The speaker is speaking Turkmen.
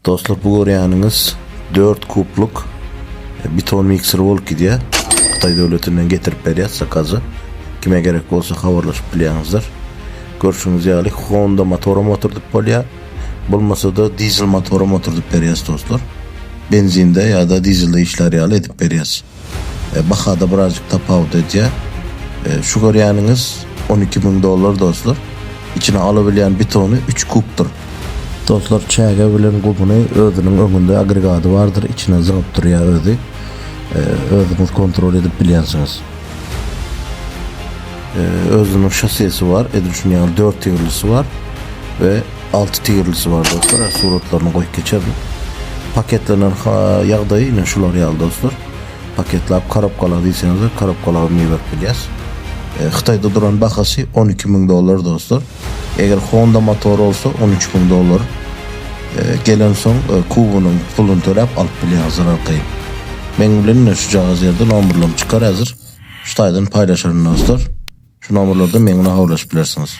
Dostlar bu görýäniňiz 4 kubluk beton mikseri bolup gidýär. Hytaý döwletinden getirip berýär sakazy. Kime gerek bolsa habarlaşyp bilýäňizler. Görşüňiz ýaly Honda motoram oturdyp bolýar. Bolmasa-da dizel motoram oturdyp berýäs dostlar. Benzinde ýa-da dizelde işlär ýaly edip berýäs. Bahada birazjyk tapawut edýär. Şu görýäniňiz 12 müň dollar dostlar. Içine alabilýän betony 3 kubdyr. Dostlar çäge bilen gumuny özüniň öňünde agregady bardyr içine zyňyp durýar özi. Özüňiz kontrol edip bilýänsiňiz. Özüniň şossesi bar edil şunuň ýaly 4 tigirlisi bar we 6 tigirlisi bar dostlar. Suratlaryny goýup geçerin. Paketlenen ýagdaýy ine şular ýaly dostlar. Paketlap korobkala diýseňizler korobkala hem iberip bilýäs. Hytaýda duran bahasy 12 müň dollar dostlar. Eger Honda motor bolsa 13 müň dollar. Gelensoň kubunyň puluny töläp alyp bilýäňizler arkaýyn. Meň bilen ine şujagaz ýerde nomerlerim çykar häzir. Şu taýdan paýlaşaryn dostlar. Şu nomerlerden meň bilen habarlaşyp bilersiňiz.